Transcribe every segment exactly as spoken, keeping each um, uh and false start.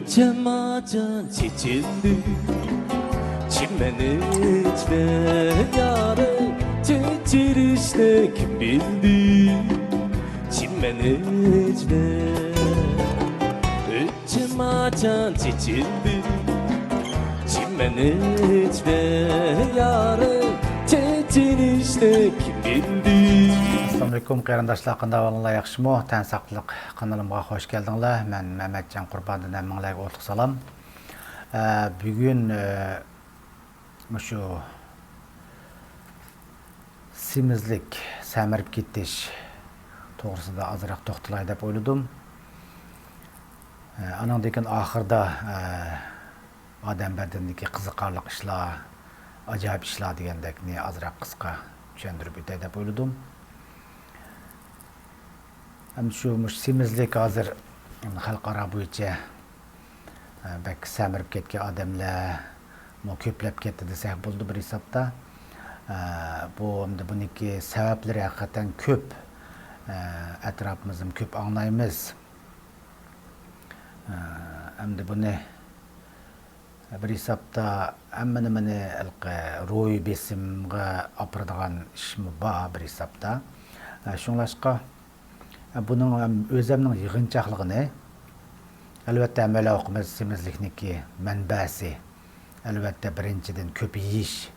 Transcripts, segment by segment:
چىماچان چېچىندى، چىمەن ئىچىدە يارىم، چېچىلىشنى كىم بىلدى؟ چىمەن ئىچىدە چىماچان چېچىندى، چىمەن ئىچىدە يارىم، چېچىلىشنى كىم بىلدى؟ ئەسسالامۇئەلەيكۇم قېرىنداشلار، قانداق ئەھۋالىڭلار، ياخشىمۇ؟ تەن ساقلىق قانىلىمغا خوش كەلدىڭلار. مەن مەمەتجان قۇرباندىن ھەممىڭلارغا ئوتلۇق سالام. ئە، بۈگۈن، ئە، مۇشۇ سېمىزلىك، سەمرىپ كېتىش توغرىسىدا ئازراق توختىلاي دەپ ئويلىدىم. ئە، ئانىڭدىن كېيىن ئاخىرىدا، ئە، ئادەم بەدىنىدىكى قىزىقارلىق ئىشلار، ئاجايىپ ئىشلار دېگەندەكنى ئازراق قىسقا چۈشەندۈرۈپ ئۆتەي دەپ ئويلىدىم. ئەمدى شۇ، مۇشۇ سېمىزلىك ھازىر خەلقئارا بويىچە، ئە، بەك سەمرىپ كەتكەن ئادەملەرمۇ كۆپلەپ كەتتى دېسەك بولىدۇ بىر ھېسابتا. ئە، بۇ، ئەمدى بۇنىڭكى سەۋەبلىرى ھەقىقەتەن كۆپ. ئە، ئەتراپىمىزدىمۇ كۆپ ئاڭلايمىز. ئە، ئەمدى بۇنى بىر ھېسابتا ھەممە نېمىنى ھېلىقى روھىي بېسىمغا ئاپىرىدىغان ئىشمۇ بار بىر ھېسابتا. ئە، شۇڭلاشقا، ئە، بۇنىڭ ھەم ئۆزەمنىڭ يىغىنچاقلىقىنى، ئەلۋەتتە، ھەممەيلەن ئۇقىمىز سېمىزلىكنىڭكى مەنبەسى، ئەلۋەتتە، بىرىنچىدىن، كۆپ يېيىش،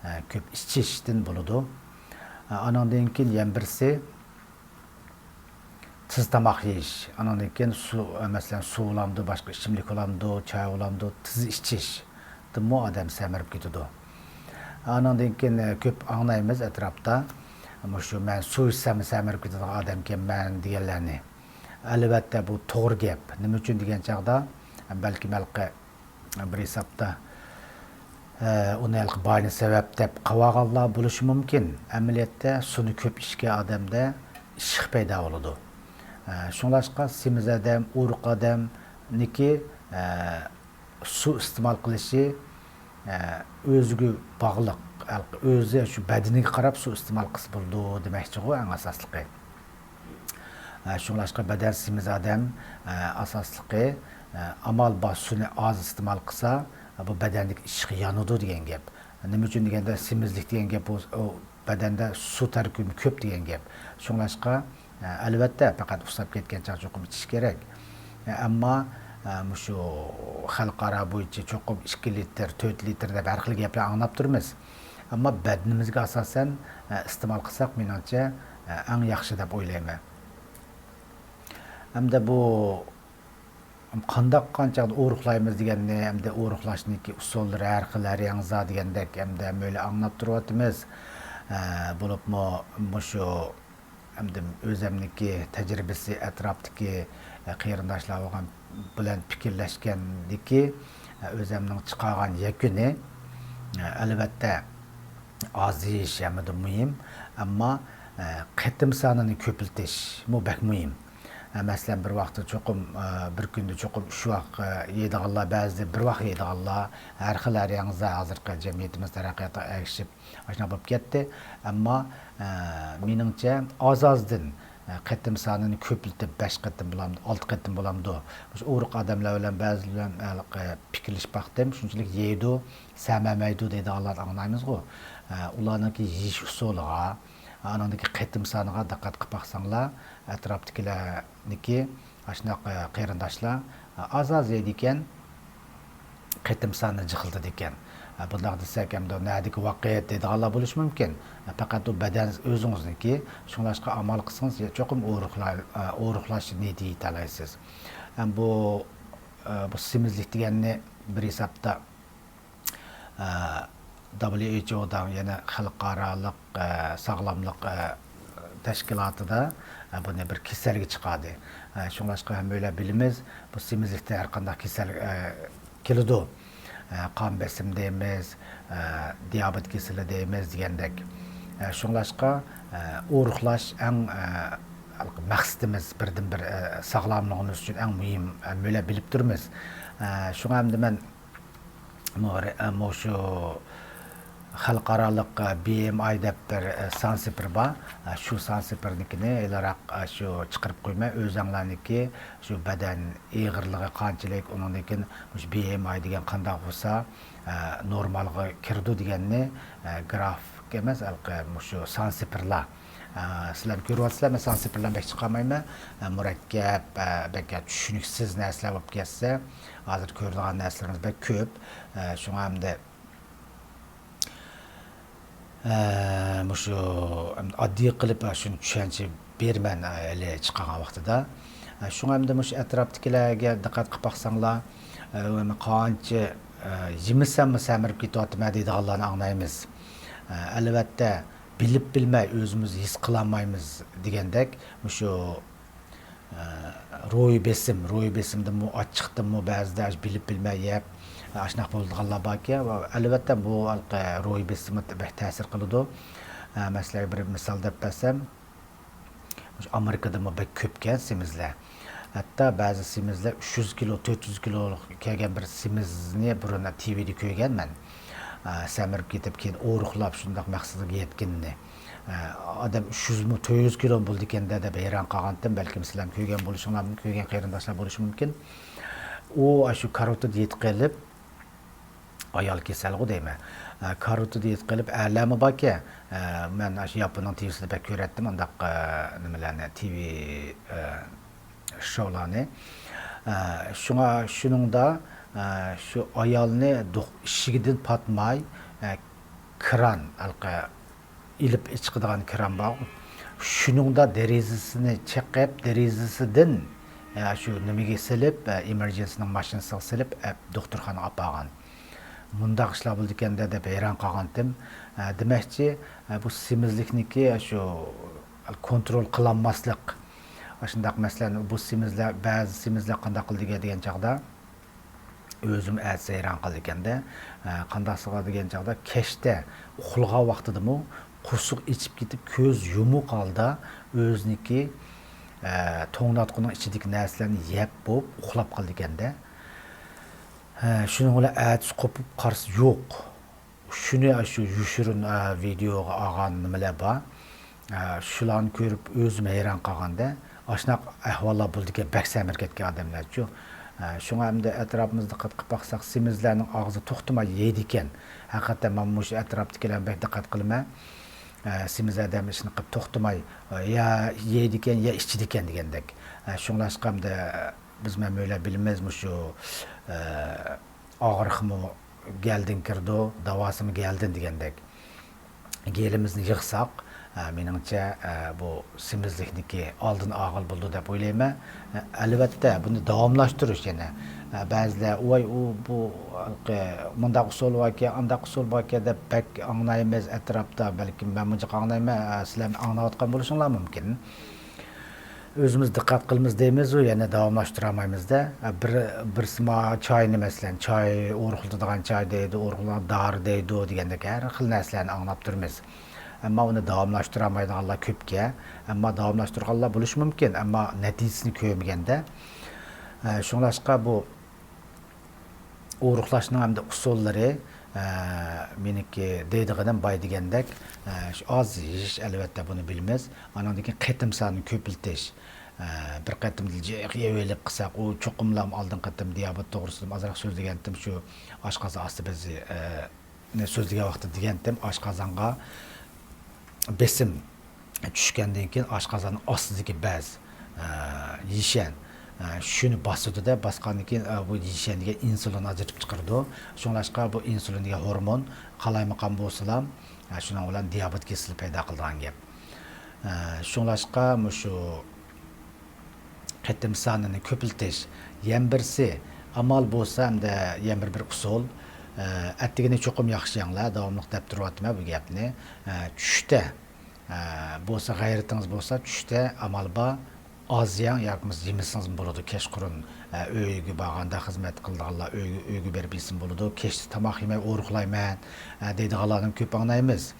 ئە، كۆپ ئىچىشتىن بولىدۇ. ئە، ئانىڭدىن كېيىن يەنە بىرسى، تېز تاماق يېيىش، ئانىڭدىن كېيىن سۇ، مەسىلەن، سۇ بولامدۇ، باشقا ئىچىملىك بولامدۇ، چاي بولامدۇ، تېز ئىچىشتىنمۇ ئادەم سەمرىپ كېتىدۇ. ئانىڭدىن كېيىن، ئە، كۆپ ئاڭلايمىز ئەتراپتا، مۇشۇ، مەن سۇ ئىچسەممۇ سەمرىپ كېتىدىغان ئادەمكەنمەن دېگەنلەرنى. ئەلۋەتتە، بۇ توغرا گەپ. نېمە ئۈچۈن دېگەن چاغدا، بەلكىم ھېلىقى بىر ھېسابتا، ئە، ئۇنى ھېلىقى باينى سەۋەب دەپ قاۋاغانلار بولۇشى مۇمكىن. ئەمەلىيەتتە سۇنى كۆپ ئىچكەن ئادەمدە ئىششىق پەيدا بولىدۇ. ئە، شۇڭلاشقا سېمىز ئادەم، ئورۇق ئادەمنىكى، ئە، سۇ ئىستېمال قىلىشى، ئە، ئۆزىگە باغلىق، ھېلىقى ئۆزى شۇ بەدىنىگە قاراپ سۇ ئىستېمال قىلسا بولىدۇ دېمەكچىغۇ ئەڭ ئاساسلىقى. ئە، شۇڭلاشقا بەدەن سېمىز ئادەم، ئە، ئاساسلىقى، ئە، ئامال بار سۇنى ئاز ئىستېمال قىلسا، بۇ بەدەندىكى ئىششىق يانىدۇ دېگەن گەپ. نېمە ئۈچۈن دېگەندە، سېمىزلىك دېگەن گەپ بۇ، ئۇ بەدەندە سۇ تەركىبى كۆپ دېگەن گەپ. شۇڭلاشقا، ئە، ئەلۋەتتە، پەقەت ئۇسساپ كەتكەن چاغ چوقۇم ئىچىش كېرەك. ئە، ئەمما، ئە، مۇشۇ خەلقئارا بويىچە چوقۇم ئىككى لىتىر، تۆت لىتىر دەپ ھەر خىل گەپلەر ئاڭلاپ تۇرىمىز. ئەمما بەدىنىمىزگە ئاساسەن، ئە، ئىستېمال قىلساق، مېنىڭچە، ئە، ئەڭ ياخشى دەپ ئويلايمەن. ئەمدى بۇ قانداق، قانچە ئورۇقلايمىز دېگەننى، ئەمدى ئورۇقلاشنىڭكى ئۇسۇللىرى ھەر خىل، ھەر ياڭزا دېگەندەك، ئەمدى ھەممەيلەن ئاڭلاپ تۇرۇۋاتىمىز. ئە، بولۇپمۇ مۇشۇ ئەمدى ئۆزەمنىڭكى تەجرىبىسى، ئەتراپتىكى، ئە، قېرىنداشلار بولغان بىلەن پىكىرلەشكەندىكى، ئە، ئۆزەمنىڭ چىقارغان يەكۈنى، ئە، ئەلۋەتتە، ئاز يېيىش ھەممىدىن مۇھىم، ئەمما، ئە، قېتىم سانىنى كۆپىيىشمۇ بەك مۇھىم. ئە، مەسىلەن، بىر ۋاقىتتا چوقۇم، ئە، بىر كۈندە چوقۇم ئۈچ ۋاق، ئە، يەيدىغانلار، بەزىدە بىر ۋاق يەيدىغانلار، ھەر خىل، ھەر ياڭزا ھازىرقى جەمئىيىتىمىز تەرەققىياتقا ئەگىشىپ، ئاشۇنداق بولۇپ كەتتى. ئەمما، ئە، مېنىڭچە، ئاز-ئازدىن، ئە، قېتىم سانىنى كۆپلىتىپ، بەش قېتىم بولامدۇ، ئالتە قېتىم بولامدۇ؟ مۇشۇ ئورۇق ئادەملەر بىلەن بەزىلەر بىلەن، ئە، پىكىرلىشىپ باقتىم. شۇنچىلىك يەيدۇ، سەمرىمەيدۇ دەيدىغانلارنى ئاڭلايمىزغۇ. ئە، ئۇلارنىڭكى يېيىش ئۇسۇلىغا، ئانىڭدىكى قېتىم سانىغا دىققەت قىلىپ باقساڭلار، ئەتراپتىكىلەرنىڭكى ئاشۇنداق، ئە، قېرىنداشلار، ئە، ئاز-ئاز يەيدىكەن، قېتىم سانىنى جىقلىتىدىكەن. ئە، بۇنداق دېسەك، ئەمدى نەدىكى ۋاقىت دەيدىغانلار بولۇشى مۇمكىن. ئە، پەقەت ئۇ بەدەن ئۆزىڭىزنىڭكى. شۇڭلاشقا ئامال قىلسىڭىز، چوقۇم ئورۇقلا-، ئە، ئورۇقلاش نىيىتىگە يېتەلەيسىز. ئە، بۇ، ئە، بۇ سېمىزلىك دېگەننى بىر ھېسابتا، ئە، WHO دا، يەنى خەلقئارالىق، ئە، ساغلاملىق، ئە، تەشكىلاتىدا، ئە، بۇنى بىر كېسەلگە چىقاردى. ئە، شۇڭلاشقا ھەممەيلەن بىلىمىز، بۇ سېمىزلىكتە ھەر قانداق كېسەل، ئە، كېلىدۇ. ئە، قان بېسىم دەيمىز، ئە، دىيابېت كېسىلى دەيمىز دېگەندەك. ئە، شۇڭلاشقا، ئە، ئورۇقلاش ئەڭ، ئە، مەقسىتىمىز، بىردىنبىر، ئە، ساغلاملىقىمىز ئۈچۈن ئەڭ مۇھىم، ھەممەيلەن بىلىپ تۇرىمىز. ئە، شۇڭا ئەمدى مەن مۇ-، مۇشۇ، خەلقئارالىق، ئە، بى ئېم ئاي دەپ بىر، ئە، سان سىپىر بار. ئە، شۇ سان سىپىرنىڭكىنى ھېلىراق، ئە، شۇ چىقىرىپ قويىمەن. ئۆزەڭلارنىڭكى شۇ بەدەن ئېغىرلىقى قانچىلىك، ئۇنىڭدىن كېيىن مۇشۇ بى ئېم ئاي دېگەن قانداق بولسا، ئە، نورمالغا كىرىدۇ دېگەننى، ئە، گرافىك ئەمەس، ھېلىقى مۇشۇ سان سىپىرلار. ئە، سىلەر كۆرۈۋاتىسىلەر، مەن سان سىپىرلارنى بەك چىقارمايمەن. ئە، مۇرەككەپ، ئە، بەك چۈشىنىكسىز نەرسىلەر بولۇپ كەتسە، ھازىر كۆرىدىغان نەرسىلىرىمىز بەك كۆپ. ئە، شۇڭا ئەمدى ئە، مۇشۇ ئاددىي قىلىپ، ئە، شۇنى چۈشەنچە بېرىمەن، ئە، ھېلى چىقارغان ۋاقتىدا. ئە، شۇڭا ئەمدى مۇشۇ ئەتراپتىكىلەرگە دىققەت قىلىپ باقساڭلار، ئە، قانچە، ئە، يېمىسەممۇ سەمرىپ كېتىۋاتىمەن دەيدىغانلارنى ئاڭلايمىز. ئە، ئەلۋەتتە، بىلىپ بىلمەي ئۆزىمىز ھېس قىلالمايمىز دېگەندەك، مۇشۇ ئە، روھىي بېسىم، روھىي بېسىمدىنمۇ، ئاچچىقتىنمۇ بەزىدە بىلىپ بىلمەي يەپ، ئاشۇنداق بولىدىغانلار باركەن. ئەلۋەتتە، بۇ ھېلىقى روھىي بېسىمغا بەك تەسىر قىلىدۇ. ئە، مەسىلەن، بىر مىسال دەپ بەرسەم، مۇشۇ ئامېرىكىدىمۇ بەك كۆپكەن سېمىزلەر. ھەتتا بەزى سېمىزلەر ئۈچ يۈز كىلو، تۆت يۈز كىلولۇق كەلگەن بىر سېمىزنى بۇرۇن تىۋىدە كۆرگەنمەن. ئە، سەمرىپ كېتىپ، كېيىن ئورۇقلاپ، شۇنداق مەقسىتىگە يەتكىنىنى. ئادەم ئۈچ يۈز مۇ، تۆت يۈز كىلو بولىدىكەن-دە دەپ ھەيران قالغانتىم. بەلكىم سىلەرمۇ كۆرگەن بولۇشۇڭلار مۇمكىن، كۆرگەن قېرىنداشلار بولۇشى مۇمكىن. ئۇ ئاشۇ كاروتىدا يېتىپ قېلىپ، ئايال كېسەلغۇ دەيمەن. ئە، كاروتىدا يېتىپ قېلىپ، ئەرلەرمۇ باركەن. ئە، مەن ئاشۇ ياپوننىڭ تىۋىسىدە بەك كۆرەتتىم، ئۇنداق، ئە، نېمىلەرنى، تىۋى، ئە، شوۋلارنى. ئە، شۇڭا، شۇنىڭدا، ئە، شۇ ئايالنى دوق-، ئىشىكىدىن پاتماي، ئە، كران، ھېلىقى ئېلىپ ئېچىقىدىغان كران بار. شۇنىڭدا دېرىزىسىنى چېقىپ، دېرىزىسىدىن، ئە، شۇ نېمىگە سېلىپ، ئە، ئېمېرجېنسىنىڭ ماشىنىسىغا سېلىپ، ئەپ دوختۇرخانىغا ئاپارغان. مۇنداق ئىشلار بولىدىكەن-دە دەپ ھەيران قالغانتىم. ئە، دېمەكچى، ئە، بۇ سېمىزلىكنىكى شۇ كونترول قىلالماسلىق. ئاشۇنداق مەسىلەن، بۇ سېمىزلەر، بەزى سېمىزلەر قانداق قىلىدىكەن دېگەن چاغدا، ئۆزۈم ئەتىسى ھەيران قالىدىكەن-دە. ئە، قانداق قىلىدىكەن دېگەن چاغدا، كەچتە ئۇخلىغان ۋاقتىدىمۇ قورسىقى ئېچىپ كېتىپ، كۆز يۇمۇق ھالدا ئۆزىنىكى، ئە، توڭلاتقۇنىڭ ئىچىدىكى نەرسىلەرنى يەپ بولۇپ ئۇخلاپ قالىدىكەن-دە. ئە، شۇنىڭ بىلەن ئەتىسى قوپۇپ قارىسا يوق. شۇنى ئاشۇ يوشۇرۇن، ئە، ۋىدېئوغا ئالغان نېمىلەر بار. ئە، شۇلارنى كۆرۈپ ئۆزۈم ھەيران قالغاندا، ئاشۇنداق ئەھۋاللار بولىدىكەن، بەك سەمرىپ كەتكەن ئادەملەرچۇ. ئە، شۇڭا ئەمدى ئەتراپىمىزدا دىققەت قىلىپ باقساق، سېمىزلەرنىڭ ئاغزى توختىماي يەيدىكەن. ھەقىقەتەن مەن مۇشۇ ئەتراپتىكىلەرنى بەك دىققەت قىلىمەن. ئە، سېمىز ئادەم ئىشنى قىلىپ توختىماي، ئە، يا يەيدىكەن، يا ئىچىدىكەن دېگەندەك. ئە، شۇڭلاشقا ئەمدى بىز مەمۇلەر بىلىمىز، مۇشۇ، ئە، ئاغرىقمۇ گەلدىن كىرىدۇ، داۋاسىمۇ گەلدىن دېگەندەك. گېلىمىزنى يىغساق، ئە، مېنىڭچە، ئە، بۇ سېمىزلىكنىكى ئالدىنى ئالغىلى بولىدۇ دەپ ئويلايمەن. ئە، ئەلۋەتتە، بۇنى داۋاملاشتۇرۇش يەنە. ئە، بەزىلەر، ۋاي، ئۇ، بۇ، ھېلىقى، مۇنداق ئۇسۇل باركەن، ئانداق ئۇسۇل باركەن دەپ بەك ئاڭلايمىز ئەتراپتا. بەلكىم مەنمۇ جىق ئاڭلايمەن، ئە، سىلەرمۇ ئاڭلاۋاتقان بولۇشۇڭلار مۇمكىن. ئۆزىمىز دىققەت قىلىمىز دەيمىزۇ، يەنە داۋاملاشتۇرالمايمىز-دە. بىر، بىرسى ما چاينى، مەسىلەن، چاي ئورۇقلىتىدىغان چاي دەيدۇ، ئورۇقلىغان دارى دەيدۇ دېگەندەك ھەر خىل نەرسىلەرنى ئاڭلاپ تۇرىمىز. ئەمما ئۇنى داۋاملاشتۇرالمايدىغانلار كۆپكەن. ئەمما داۋاملاشتۇرغانلار بولۇشى مۇمكىن، ئەمما نەتىجىسىنى كۆرمىگەندە. شۇڭلاشقا بۇ ئورۇقلاشنىڭ ئەمدى ئۇسۇللىرى، ئە، مېنىڭكى دەيدىغىنىم باي دېگەندەك، ئە، شۇ ئاز يېيىش، ئەلۋەتتە بۇنى بىلىمىز. ئانىڭدىن كېيىن قېتىم سانىنى كۆپىيتىش. ئە، بىر قېتىمدا جىق يەۋېلىپ قىلساق، ئۇ چوقۇملا ئالدىنقى قېتىم دىيابېت توغرىسىدا ئازراق سۆزلىگەنتىم، شۇ ئاشقازان ئاستى بېزى، ئە، نى سۆزلىگەن ۋاقتىدا دېگەنتىم، ئاشقازانغا بېسىم چۈشكەندىن كېيىن ئاشقازاننىڭ ئاستىدىكى بەز، ئە، يىشەن، ئە، شۇنى باسىدۇ-دە، باسقاندىن كېيىن، ئە، بۇ يىشەن دېگەن ئىنسۇلىن ئاجرىتىپ چىقىرىدۇ. شۇڭلاشقا بۇ ئىنسۇلىن دېگەن ھورمون قالايمىقان بولسىلا، ئە، شۇنىڭ بىلەن دىيابېت كېسىلى پەيدا قىلىدىغان گەپ. ئە، شۇڭلاشقا مۇشۇ قېتىم سانىنى كۆپىيتىش، يەنە بىرسى ئامال بولسا، ئەمدى يەنە بىر، بىر ئۇسۇل، ئە، ئەتىگىنى چوقۇم ياخشى يەڭلار، داۋاملىق دەپ تۇرۇۋاتىمەن بۇ گەپنى. ئە، چۈشتە، ئە، بولسا غەيرىتىڭىز بولسا، چۈشتە ئامال بار ئاز يەڭ ياكى بولمىسا يېمىسىڭىزمۇ بولىدۇ. كەچقۇرۇن، ئە، ئۆيگە بارغاندا خىزمەت قىلىدىغانلار ئۆيگە، ئۆيگە بېرىپ يېسىمۇ بولىدۇ. كەچتە تاماق يېمەي ئورۇقلايمەن، ئە، دەيدىغانلارنى كۆپ ئاڭلايمىز.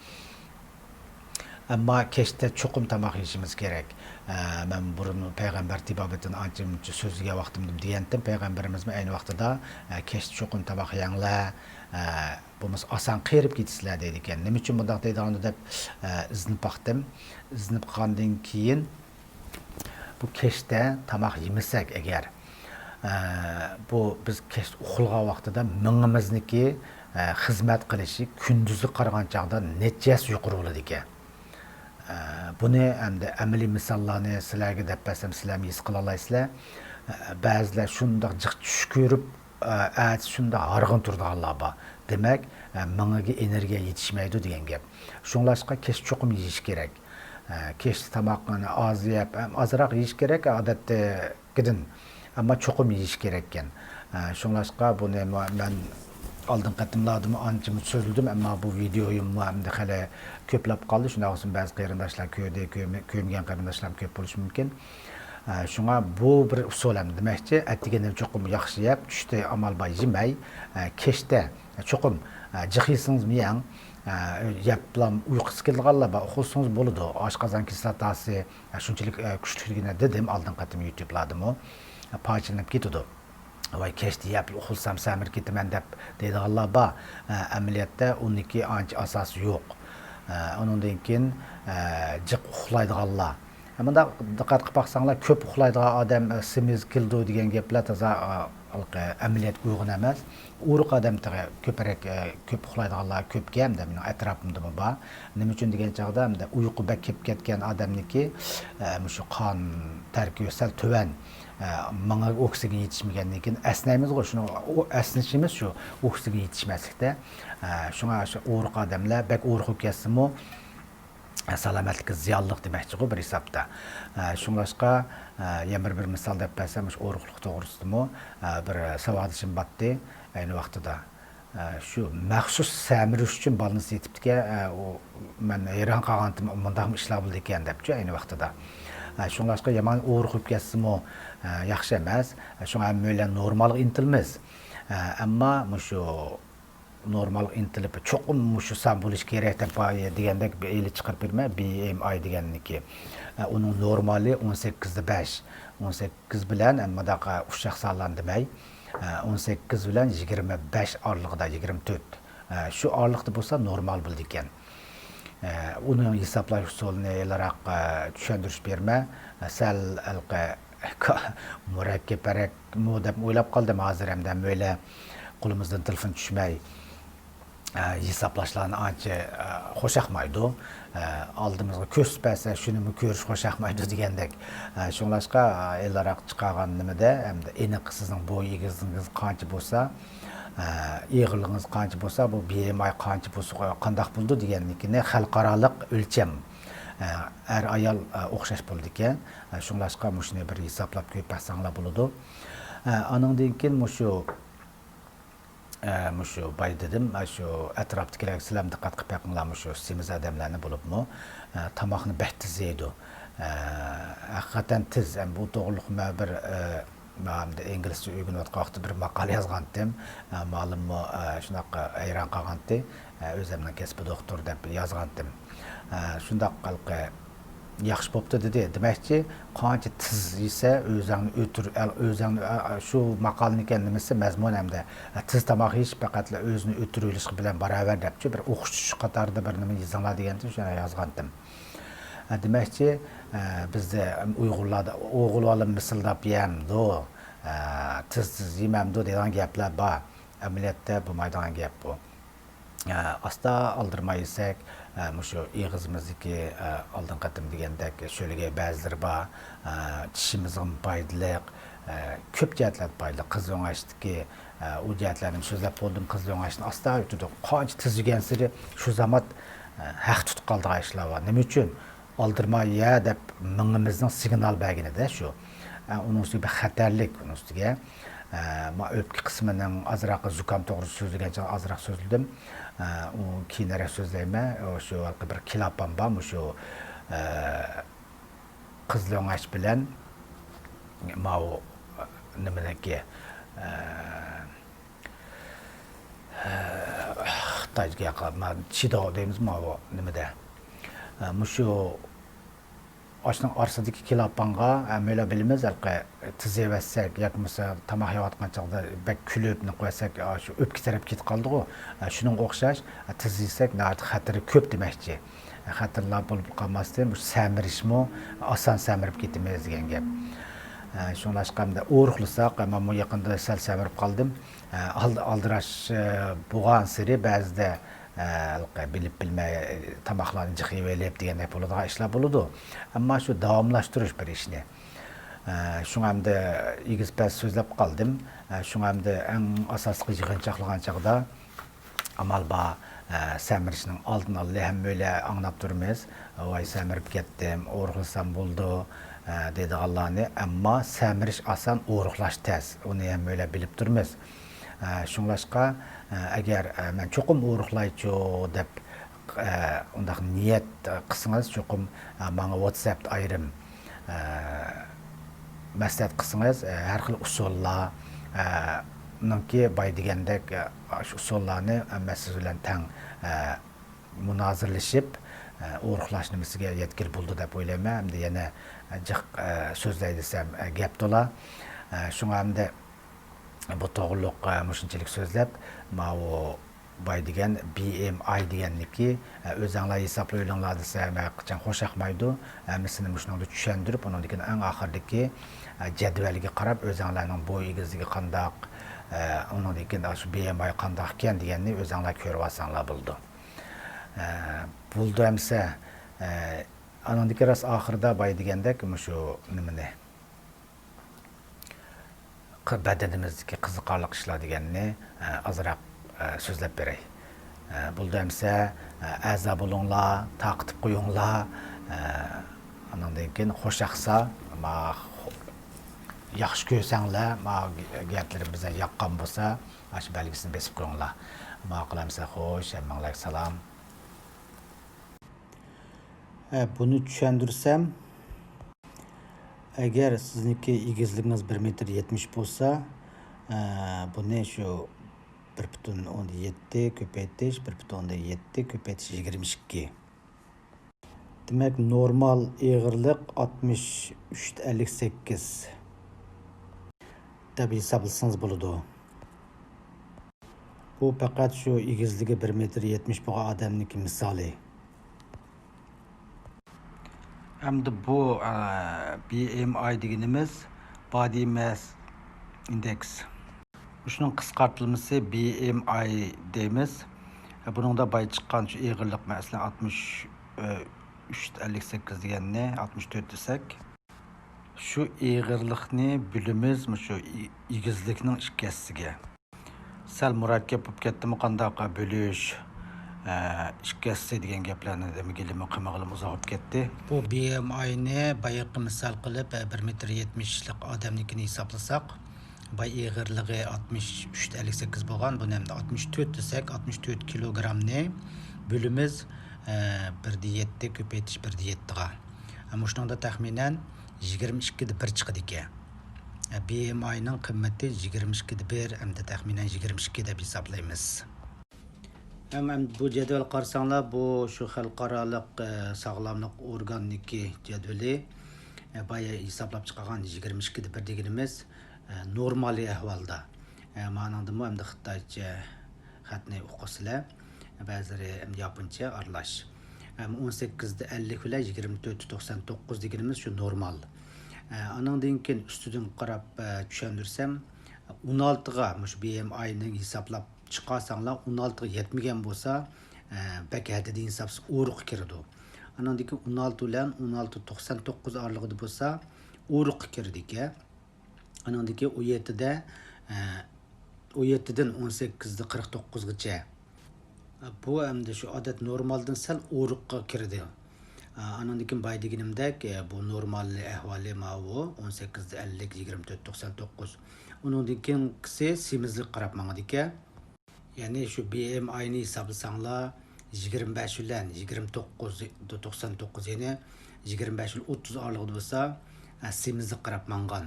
ئەمما كەچتە چوقۇم تاماق يېيىشىمىز كېرەك. ئە، مەن بۇرۇن پەيغەمبەر تېبابىتىنى ئانچە-مۇنچە سۆزلىگەن ۋاقتىمدا دېگەنتىم، پەيغەمبىرىمىزمۇ ئەينى ۋاقتىدا، ئە، كەچتە چوقۇم تاماق يەڭلار، ئە، بولمىسا ئاسان قېرىپ كېتىسىلەر دەيدىكەن. نېمە ئۈچۈن بۇنداق دەيدىغاندۇ دەپ، ئە، ئىزدىنىپ باقتىم. ئىزدىنىپ باققاندىن كېيىن، بۇ كەچتە تاماق يېمىسەك ئەگەر، ئە، بۇ بىز كەچتە ئۇخلىغان ۋاقتىدا مېڭىمىزنىكى، ئە، خىزمەت قىلىشى كۈندۈزگە قارىغان چاغدا نەچچە ھەسسە يۇقىرى بولىدىكەن. ئە، بۇنى ئەمدى ئەمەلىي مىساللارنى سىلەرگە دەپ بەرسەم، سىلەرمۇ ھېس قىلالايسىلەر. ئە، بەزىلەر شۇنداق جىق چۈش كۆرۈپ، ئە، ئەتىسى شۇنداق ھارغىن تۇرىدىغانلار بار. دېمەك، ئە، مېڭىگە ئېنېرگىيە يېتىشمەيدۇ دېگەن گەپ. شۇڭلاشقا كەچ چوقۇم يېيىش كېرەك. ئە، كەچتە تاماقنى ئاز يەپ، ئەم، ئازراق يېيىش كېرەك، ئادەتتىكىدىن. ئەمما چوقۇم يېيىش كېرەككەن. ئە، شۇڭلاشقا بۇنى ما-، مەن ئالدىنقى قېتىملاردىمۇ ئانچە سۆزلىدىم، ئەمما بۇ ۋىدېيويۇممۇ ئەمدى خېلى كۆپلەپ قالدى. شۇنداق بولسىمۇ بەزى قېرىنداشلار كۆردى، كۆرمە-، كۆرمىگەن قېرىنداشلارمۇ كۆپ بولۇشى مۇمكىن. ئە، شۇڭا بۇ بىر ئۇسۇل ئەمدى دېمەكچى، ئەتىگەننى چوقۇم ياخشى يەپ، چۈشتە ئامال بار يېمەي، ئە، كەچتە چوقۇم، ئە، جىق يېسىڭىزمۇ يەڭ، ئە، يەپلا ئۇيقۇسى كېلىدىغانلار بار، ئۇخلىسىڭىز بولىدۇ. ئاشقازان كىسلاتاسى، ئە، شۇنچىلىك، ئە، كۈچلۈكلۈكىنى دېدىم ئالدىنقى قېتىم يۇتۇبلاردىمۇ، ئە، پارچىلىنىپ كېتىدۇ. ۋاي، كەچتە يەپ ئۇخلىسام سەمرىپ كېتىمەن دەپ دەيدىغانلار بار. ئە، ئەمەلىيەتتە ئۇنىڭكى ئانچە ئاساسى يوق. ئە، ئۇنىڭدىن كېيىن، ئە، جىق ئۇخلايدىغانلار. ئە، مۇنداق دىققەت قىلىپ باقساڭلار، كۆپ ئۇخلايدىغان ئادەم، ئە، سېمىز كېلىدۇ دېگەن گەپلەر تازا، ئە، ھېلىقى ئەمەلىيەتكە ئۇيغۇن ئەمەس. ئورۇق ئادەم تېخى كۆپرەك، ئە، كۆپ ئۇخلايدىغانلار كۆپكەن، ھەمدە مېنىڭ ئەتراپىمدىمۇ بار. نېمە ئۈچۈن دېگەن چاغدا، ھەمدە ئۇيقۇ بەك كېلىپ كەتكەن ئادەمنىڭكى، ئە، مۇشۇ قان تەركىبى سەل تۆۋەن، ئە، مېڭىگە ئوكسىگېن يېتىشمىگەندىن كېيىن ئەسنەيمىزغۇ، شۇنى ئۇ ئەسنىشىمىز شۇ ئوكسىگېن يېتىشمەسلىكتە. ئە، شۇڭا شۇ ئورۇق ئادەملەر بەك ئورۇق بولۇپ كەتسىمۇ، سالامەتلىككە زىيانلىق دېمەكچىغۇ بىر ھېسابتا. ئە، شۇڭلاشقا، ئە، يەنە بىر، بىر مىسال دەپ بەرسەم، مۇشۇ ئورۇقلۇق توغرىسىدىمۇ، ئە، بىر ساۋاقدىشىم باتتى ئەينى ۋاقتىدا. ئە، شۇ مەخسۇس سەمرىش ئۈچۈن بالنىستا يېتىپتىكەن. ئە، ئۇ، مەن ھەيران قالغانتىم، مۇنداقمۇ ئىشلار بولىدىكەن دەپچۇ ئەينى ۋاقتىدا. ئە، شۇڭلاشقا يامان ئورۇق بولۇپ كەتسىمۇ، ئە، ياخشى ئەمەس. ئە، شۇڭا ھەممەيلەن نورمالغا ئىنتىلىمىز. ئە، ئەمما مۇشۇ نورمالغا ئىنتىلىپ، چوقۇم مۇشۇ سان بولۇش كېرەك دەپ، دېگەندەك ئېلى چىقىرىپ بېرىمەن، بى ئېم ئاي دېگەننىكى. ئۇنىڭ نورمالى ئون سەككىزدە بەش، ئون سەككىز بىلەن، مۇنداق ئۇششاق سانلارنى دېمەي، ئون سەككىز بىلەن يىگىرمە بەش ئارىلىقىدا، يىگىرمە تۆت. شۇ ئارىلىقتا بولسا نورمال بولىدىكەن. ئۇنىڭ ھېسابلاش ئۇسۇلىنى ھېلىراق چۈشەندۈرۈپ بېرىمەن. سەل ھېلىقى مۇرەككەپرەكمۇ دەپ ئويلاپ قالدىم ھازىر، ھەمدە ھەممەيلەن قولىمىزدىن تېلېفون چۈشمەي، ئە، ھېسابلاشلارنى ئانچە، ئە، خۇشياقمايدۇ. ئە، ئالدىمىزغا كۆرسىتىپ بەرسە، شۇنىمۇ كۆرۈش خۇشياقمايدۇ دېگەندەك. ئە، شۇڭلاشقا، ئە، ھېلىراق چىقارغان نېمىدە، ئەمدى ئېنىق سىزنىڭ بوي ئېگىزلىكىڭىز قانچە بولسا، ئە، ئېغىرلىقىڭىز قانچە بولسا، بۇ بى ئېم ئاي قانچە بولسا، قانداق بولىدۇ دېگەننىكىنى خەلقئارالىق ئۆلچەم. ئە، ئەر ئايال، ئە، ئوخشاش بولىدىكەن. ئە، شۇڭلاشقا مۇشۇنى بىر ھېسابلاپ كۆرۈپ باقساڭلار بولىدۇ. ئە، ئانىڭدىن كېيىن مۇشۇ، ئە، مۇشۇ بايا دېدىم، ئە، شۇ ئەتراپتىكىلەرگە سىلەرمۇ دىققەت قىلىپ بېقىڭلار، مۇشۇ سېمىز ئادەملەرنى بولۇپمۇ. ئە، تاماقنى بەك تېز يەيدۇ. ئە، ھەقىقەتەن تېز. ئەمما بۇ توغرىلىق مەن بىر، ئە، مەن ئىنگلىزچە ئۆگىنىۋاتقان ۋاقىتتا بىر ماقالە يازغانتىم. ئە، مالىممۇ، ئە، شۇنداق ھەيران قالغانتى. ئە، ئۆزۈمنىڭ كەسپى دوختۇر دەپ يازغانتىم. ئە، شۇنداق ھېلىقى ياخشى بوپتۇ دېدى. دېمەكچى، قانچە تېز يېسە، ئۆزۈڭنى ئۆتۈر-، ئەل-، ئۆزۈڭنى، ئە، ئە، شۇ ماقالىنىڭكى نېمىسى، مەزمۇنى ھەمدە، ئە، تېز تاماق يېيىش پەقەتلا ئۆزىنى ئۆتۈرۈۋېلىشقا بىلەن باراۋەر دەپچۇ، بىر ئوخشىتىش قاتارىدا بىر نېمە يېزىڭلار دېگەنتىم، شۇنى يازغانتىم. ئە، دېمەكچى، ئە، بىزدە ئۇيغۇرلاردا ئوغۇل بالا مىسىلداپ يەمدۇ، ئە، تېز تېز يېمەمدۇ دەيدىغان گەپلەر بار. ئەمەلىيەتتە بولمايدىغان گەپ بۇ. ئاستا ئالدىرىماي يېسەك، مۇشۇ ئېغىزىمىزدىكى، ئالدىنقى قېتىم دېگەندەك شۆلگەي بەزلىرى بار، چىشىمىزغىمۇ پايدىلىق، كۆپ جەھەتلەردە پايدىلىق. قىزىل ئۆڭەچتىكى، ئۇ جەھەتلەرنى سۆزلەپ بولدۇم، قىزىل ئۆڭەچنى ئاستا ئۆتىدۇق. قانچە تېز يېگەنسېرى شۇ زامات ھەق تۇتۇپ قالىدىغان ئىشلار بار. نېمە ئۈچۈن؟ ئالدىرىماي يە دەپ مېڭىمىزنىڭ سىگنال بەرگىنىدە شۇ. ئە، ئۇنىڭ ئۈستىگە بىر خەتەرلىك، ئۇنىڭ ئۈستىگە. ئە، ما ئۆپكە قىسمىنىڭ ئازراق زۇكام توغرىسىدا سۆزلىگەن چاغ ئازراق سۆزلىدىم. ئە، ئۇ كېيىنرەك سۆزلەيمەن. ئۇ شۇ ھېلىقى بىر كىلاپام بار، مۇشۇ، ئە، قىزىل ئۆڭەچ بىلەن ماۋۇ نېمىنىڭكى، ئە، خىتايدىكى ياقا، ما، چىداۋ دەيمىز ماۋۇ نېمىدە. مۇشۇ ئاشۇنىڭ ئارىسىدىكى كىلاپانغا، ھەممەيلەن بىلىمىز، ھېلىقى تىزىۋەتسەك ياكى بولمىسا تاماق يەۋاتقان چاغدا بەك كۈلۈپ نېمە قىلىۋەتسەك، شۇ ئۆپكە تەرەپ كېتىپ قالىدىغۇ. شۇنىڭغا ئوخشاش، تىزىسەك ناھايىتى خەتىرى كۆپ دېمەكچى. خەتەرلەر بولۇپ قالماستىن، مۇشۇ سەمرىشمۇ ئاسان سەمرىپ كېتىمىز دېگەن گەپ. شۇڭلاشقا ئەمدى ئورۇقلىساق، مەنمۇ يېقىندا سەل سەمرىپ قالدىم. ئالدى-، ئالدىراش بولغانسېرى بەزىدە ھېلىقى بىلىپ بىلمەي تاماقلارنى جىق يەۋېلىپ دېگەندەك بولىدىغان ئىشلار بولىدۇ. ئەمما شۇ داۋاملاشتۇرۇش بىر ئىشنى. شۇڭا ئەمدى ئېگىز-پەس سۆزلەپ قالدىم. شۇڭا ئەمدى ئەڭ ئاساسلىقى يىغىنچاقلىغان چاغدا ئامال بار، سەمرىشنىڭ ئالدىنى ئالدى ھەممەيلەن ئاڭلاپ تۇرىمىز. ۋاي، سەمرىپ كەتتىم، ئورۇقلىسام بولىدۇ، دەيدىغانلارنى. ئەمما سەمرىش ئاسان، ئورۇقلاش تەس. ئۇنى ھەممەيلەن بىلىپ تۇرىمىز. ئە، شۇڭلاشقا، ئە، ئەگەر، ئە، مەن چوقۇم ئورۇقلايچۇ دەپ، ئە، ئۇنداق نىيەت قىلسىڭىز، چوقۇم، ئە، ماڭا ۋاتساپتا ئايرىم، ئە، مەسلىھەت قىلسىڭىز، ئە، ھەر خىل ئۇسۇللار، ئە، نىڭكى باي دېگەندەك، ئە، شۇ ئۇسۇللارنى، ئە، مەن سىز بىلەن تەڭ، ئە، مۇنازىرىلىشىپ، ئە، ئورۇقلاش نېمىسىگە يەتكىلى بولىدۇ دەپ ئويلايمەن. ئەمدى يەنە، ئە، جىق، ئە، سۆزلەي دېسەم، ئە، گەپ تولا. ئە، شۇڭا ئەمدى بۇ توغرۇلۇق، ئە، مۇشۇنچىلىك سۆزلەپ، ماۋۇ باي دېگەن بى ئېم ئاي دېگەننىكى، ئە، ئۆزەڭلار ھېسابلاۋېلىڭلار دېسەم، ھەرقاچان خوش ياقمايدۇ. ھەممىسىنى مۇشۇنىڭدا چۈشەندۈرۈپ، ئۇنىڭدىن كېيىن ئەڭ ئاخىرىدىكى، ئە، جەدۋەلگە قاراپ، ئۆزەڭلارنىڭ بوي ئېگىزلىكى قانداق، ئە، ئۇنىڭدىن كېيىن شۇ بى ئېم ئاي قانداقكەن دېگەننى ئۆزەڭلار كۆرۈۋالساڭلار بولىدۇ. ئە، بولىدۇ ئەمىسە، ئە، ئانىڭدىكى راست ئاخىرىدا باي دېگەندەك مۇشۇ نېمىنى، ق-، بەدىنىمىزدىكى قىزىقارلىق ئىشلار دېگەننى، ئە، ئازراق، ئە، سۆزلەپ بېرەي. ئە، بولدى ئەمسە، ئە، ئەزا بولۇڭلار، تارقىتىپ قويۇڭلار. ئە، ئانىڭدىن كېيىن خوش ياقسا، ما، خو-، ياخشى كۆرسەڭلار، ما، گەپلىرىم بىزگە ياققان بولسا، ئاشۇ بەلگىسىنى بېسىپ قويۇڭلار. ماقۇل ئەمسە، خوش، ھەممىڭلارغا سالام. ھە، بۇنى چۈشەندۈرسەم، ئەگەر سىزنىڭكى ئېگىزلىكىڭىز بىر مېتىر يەتمىش بولسا، ئە، بۇنى شۇ بىر پۈتۈن ئوندىن يەتتە كۆپەيتىش، بىر پۈتۈن ئوندىن يەتتە كۆپەيتىش يىگىرمە ئىككى. دېمەك، نورمال ئېغىرلىق ئاتمىش ئۈچ ئەللىك سەككىز دەپ ھېسابلىسىڭىز بولىدۇ. بۇ پەقەت شۇ ئېگىزلىكى بىر مېتىر يەتمىش بولغان ئادەمنىڭكى مىسالى. ئەمدى بۇ، ئە، بى ئېم ئاي دېگىنىمىز بادى ماس ئىندېكس. مۇشۇنىڭ قىسقارتىلمىسى بى ئېم ئاي دەيمىز. بۇنىڭدا باي چىققان شۇ ئېغىرلىق، مەسىلەن، ئاتمىش ئۈچ ئەللىك سەككىز دېگەننى ئاتمىش تۆت دېسەك، شۇ ئېغىرلىقنى بۆلىمىز مۇشۇ ئېگىزلىكنىڭ ئىككى ھەسسىسىگە. سەل مۇرەككەپ بولۇپ كەتتىمۇ قانداق بۆلۈش، ئىككى ھەسسە دېگەن گەپلەرنى دېمىگىلىمۇ قىلمىغىلىمۇ ئۇزاق بولۇپ كەتتى. بۇ بى ئېم ئاينى بايىقى مىسال قىلىپ، بىر مېتىر يەتمىشلىق ئادەمنىڭكىنى ھېسابلىساق، باي ئېغىرلىقى ئاتمىش ئۈچ ئەللىك سەككىز بولغان، بۇنى ئەمدى ئاتمىش تۆت دېسەك، ئاتمىش تۆت كىلوگرامنى بۆلىمىز، بىر دە يەتتە كۆپەيتىش بىر دە يەتتىغا. مۇشۇنىڭدا تەخمىنەن يىگىرمە ئىككىدە بىر چىقىدىكەن. بى ئېم ئاينىڭ قىممىتى يىگىرمە ئىككىدە بىر، ئەمدى تەخمىنەن يىگىرمە ئىككى دەپ ھېسابلايمىز. ھەم، ھەم بۇ جەدۋەل قارىساڭلار، بۇ شۇ خەلقئارالىق، ئە، ساغلاملىق ئورگانىنىڭكى جەدۋىلى. ئە، بايا ھېسابلاپ چىقارغان يىگىرمە ئىككىدە بىر دېگىنىمىز، ئە، نورمالىي ئەھۋالدا. ئە، مانىڭدىمۇ ئەمدى خىتايچە خەتنى ئوقۇسىلەر. بەزىلىرى ئەمدى ياپونچە ئارىلاش. ئەم، ئون سەككىزدە ئەللىك بىلەن يىگىرمە تۆتتە توقسان توققۇز دېگىنىمىز شۇ نورمال. ئە، ئانىڭدىن كېيىن ئۈستىدىن قاراپ، ئە، چۈشەندۈرسەم، ئون ئالتىغا مۇشۇ بى ئېم ئاينى ھېسابلاپ چىقارساڭلار، ئون ئالتىغا يەتمىگەن بولسا، ئە، بەك ھەددىدىن ھېسابلىسا ئورۇققا كىرىدۇ. ئانىڭدىن كېيىن ئون ئالتە بىلەن ئون ئالتە توقسان توققۇز ئارىلىقىدا بولسا ئورۇققا كىرىدىكەن. ئانىڭدىن كېيىن ئون يەتتىدە، ئە، ئون يەتتىدىن ئون سەككىزدە قىرىق توققۇزغىچە. بۇ ئەمدى شۇ ئادەت نورمالدىن سەل ئورۇققا كىرىدۇ. ئانىڭدىن كېيىن بايا دېگىنىمدەك، بۇ نورمال ئەھۋالى ماۋۇ، ئون سەككىزدە ئەللىك، يىگىرمە تۆت توقسان توققۇز. ئۇنىڭدىن كېيىنكىسى سېمىزلىككە قاراپ ماڭىدىكەن. يەنى شۇ بى ئېم ئاينى ھېسابلىساڭلار، يىگىرمە بەش بىلەن يىگىرمە توققۇز، توقسان توققۇز، يەنى يىگىرمە بەش بىلەن ئوتتۇز ئارىلىقىدا بولسا، سېمىزلىككە قاراپ ماڭغان.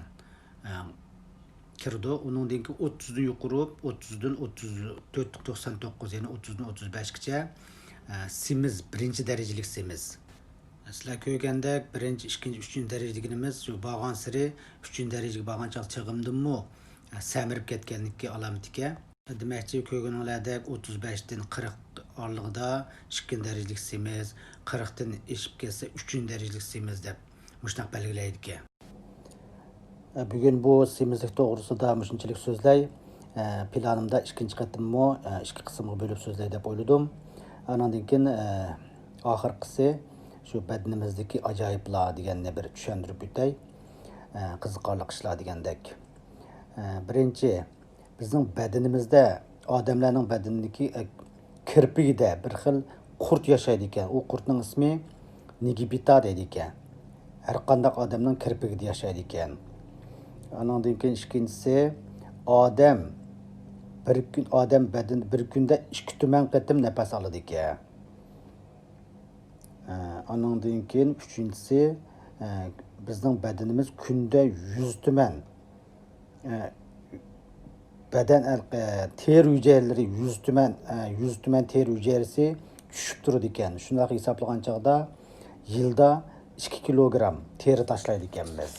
كىرىدۇ. ئۇنىڭدىن كېيىن ئوتتۇزدىن يۇقىرى، ئوتتۇزدىن ئوتتۇز تۆت توقسان توققۇز، يەنى ئوتتۇزدىن ئوتتۇز بەشكىچە، ئە، سېمىز، بىرىنچى دەرىجىلىك سېمىز. سىلەر كۆرگەندەك، بىرىنچى، ئىككىنچى، ئۈچىنچى دەرىجە دېگىنىمىز شۇ بارغانسېرى ئۈچىنچى دەرىجىگە بارغان چاغ چېغىمدىنمۇ سەمرىپ كەتكەنلىكى ئالامىتىكەن. دېمەكچى، كۆرگىنىڭلاردەك، ئوتتۇز بەشتىن قىرىق ئارىلىقىدا ئىككىنچى دەرىجىلىك سېمىز، قىرىقتىن ئېشىپ كەتسە ئۈچىنچى دەرىجىلىك سېمىز دەپ مۇشۇنداق بەلگىلەيدىكەن. بۈگۈن بۇ سېمىزلىك توغرىسىدا مۇشۇنچىلىك سۆزلەي. پىلانىمدا ئىككىنچى قېتىممۇ ئىككى قىسىمغا بۆلۈپ سۆزلەي دەپ ئويلىدىم. ئانىڭدىن كېيىن ئاخىرقىسى شۇ بەدىنىمىزدىكى ئاجايىپلار دېگەننى بىر چۈشەندۈرۈپ ئۆتەي. قىزىقارلىق ئىشلار دېگەندەك. بىرىنچى، بىزنىڭ بەدىنىمىزدە، ئادەملەرنىڭ بەدىنىدىكى، ئە، كىرپىكىدە بىر خىل قۇرت ياشايدىكەن. ئۇ قۇرتنىڭ ئىسمى نىگىبىتا دەيدىكەن. ھەر قانداق ئادەمنىڭ كىرپىكىدە ياشايدىكەن. ئانىڭدىن كېيىن ئىككىنچىسى، ئادەم بىر كۈن، ئادەم بەدىنى بىر كۈندە ئىككى تۈمەن قېتىم نەپەس ئالىدىكەن. ئە، ئانىڭدىن كېيىن ئۈچىنچىسى، ئە، بىزنىڭ بەدىنىمىز كۈندە يۈز تۈمەن، ئە، بەدەن ئەر-، ئە، تېرە ھۈجەيرىلىرى يۈز تۈمەن، ئە، يۈز تۈمەن تېرە ھۈجەيرىسى چۈشۈپ تۇرىدىكەن. شۇنداق ھېسابلىغان چاغدا يىلدا ئىككى كىلوگرام تېرە تاشلايدىكەنمىز.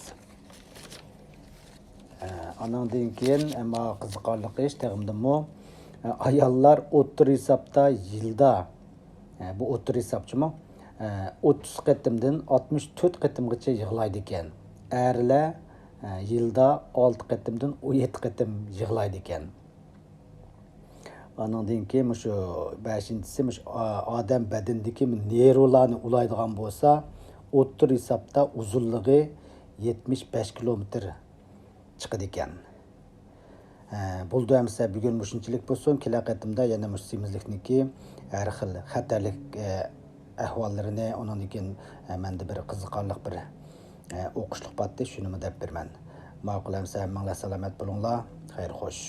ئە، ئانىڭدىن كېيىن، ئەمما قىزىقارلىق ئىش تېخىمدىمۇ، ئە، ئاياللار ئوتتۇرا ھېسابتا يىلدا، ئە، بۇ ئوتتۇرا ھېسابچىمۇ، ئە، ئوتتۇز قېتىمدىن ئاتمىش تۆت قېتىمغىچە يىغلايدىكەن. ئەرلەر، ئە، يىلدا ئالتە قېتىمدىن ئون يەتتە قېتىم يىغلايدىكەن. ئانىڭدىن كېيىن مۇشۇ بەشىنچىسى، مۇشۇ ئا-، ئادەم بەدىنىدىكى نېرۋىلارنى ئۇلايدىغان بولسا، ئوتتۇرا ھېسابتا ئۇزۇنلۇقى يەتمىش بەش كىلومېتىر چىقىدىكەن. ئە، بولدى ئەمىسە، بۈگۈن مۇشۇنچىلىك بولسۇن. كېلەر قېتىمدا يەنە مۇشۇ سېمىزلىكنىڭكى ھەر خىل خەتەرلىك، ئە، ئەھۋاللىرىنى، ئۇنىڭدىن كېيىن، ئە، مەندە بىر قىزىقارلىق بىر، ئە، ئوقۇشلۇق بارتتى، شۇنىمۇ دەپ بېرىمەن. ماقۇل ئەمىسە، ھەممىڭلار سالامەت بولۇڭلار. خەير خوش.